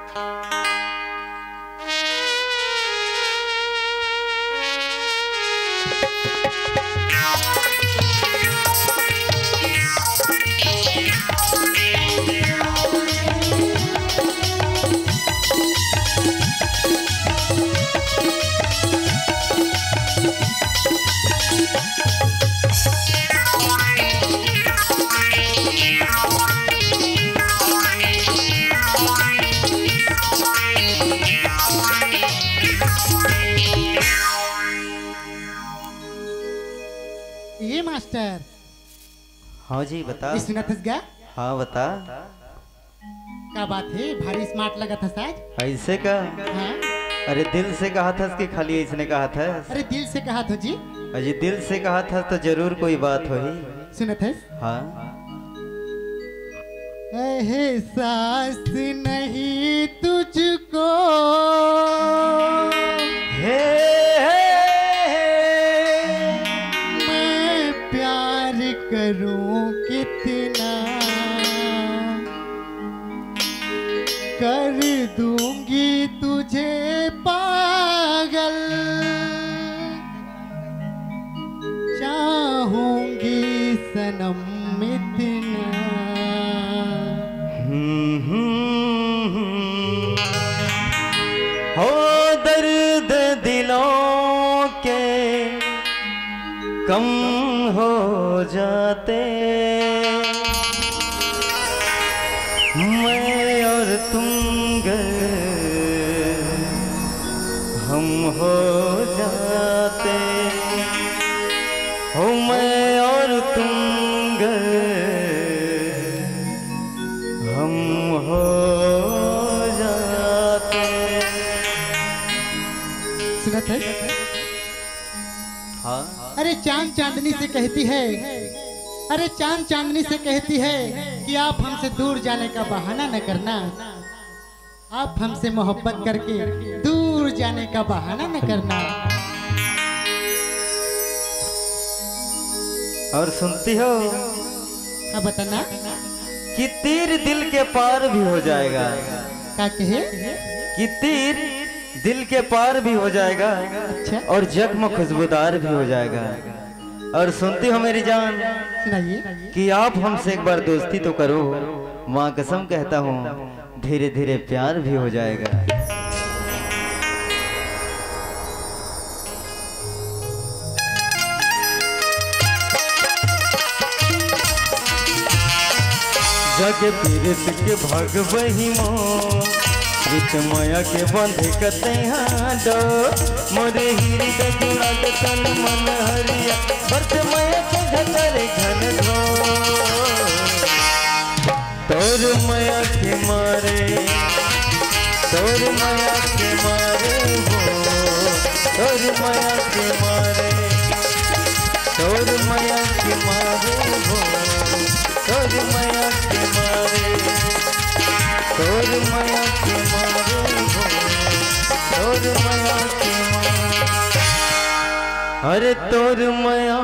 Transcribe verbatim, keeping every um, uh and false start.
ये मास्टर। हाँ जी, बता। ये सुनत हस गा? हाँ, बता। का बात हे, भारी smart लगत हस आज। ऐसे का? हाँ। अरे, दिल से कहत हस कि खाली ऐसने कहत हस? अरे, दिल से कहत हों जी। अजी, दिल से कहत हस तो जरूर कोई बात होही। सुनत हस? हाँ। एहसास नहीं तुझको, हे, हे, हे। मैं प्यार करूं कितना, कर दूंगी तुझे पागल, चाहूंगी सनम इतना। हम्म, हम्म, हम्म। हो दर्द दिलों के कम हो जाते, मैं और तुम गर हम हो जाते, हो मैं और तुम गर हम हो जाते। सुनत हस? हाँ। अरे चांद चांदनी से कहती है, अरे चांद चांदनी से कहती है कि आप हमसे दूर जाने का बहाना न करना, आप हमसे मोहब्बत करके दूर जाने का बहाना न करना। और सुनती हो? हाँ, बताना। कि तीर दिल के पार भी हो जाएगा। का कहे? कि तीर दिल के पार भी हो जाएगा। अच्छा। और जख्म खुशबूदार भी हो जाएगा। और सुनती हो मेरी जान, सुनाइए। कि आप हमसे एक बार दोस्ती तो करो, माँ कसम कहता हूँ, धीरे धीरे प्यार भी हो जाएगा। जग पीरित के भाग बहिमो, रित मया के बंधे कतई हाडो, मोरे हृदय के राग तन मन हरिया, बरत मया के घटर घन धो। तोर मया के मारे, तोर मया के मारे हो, तोर मया के मारे, तोर मया के मारे हो, तोर मया के मारे, तोर मया के मारे हो, तोर मया के मारे। अरे तोर मया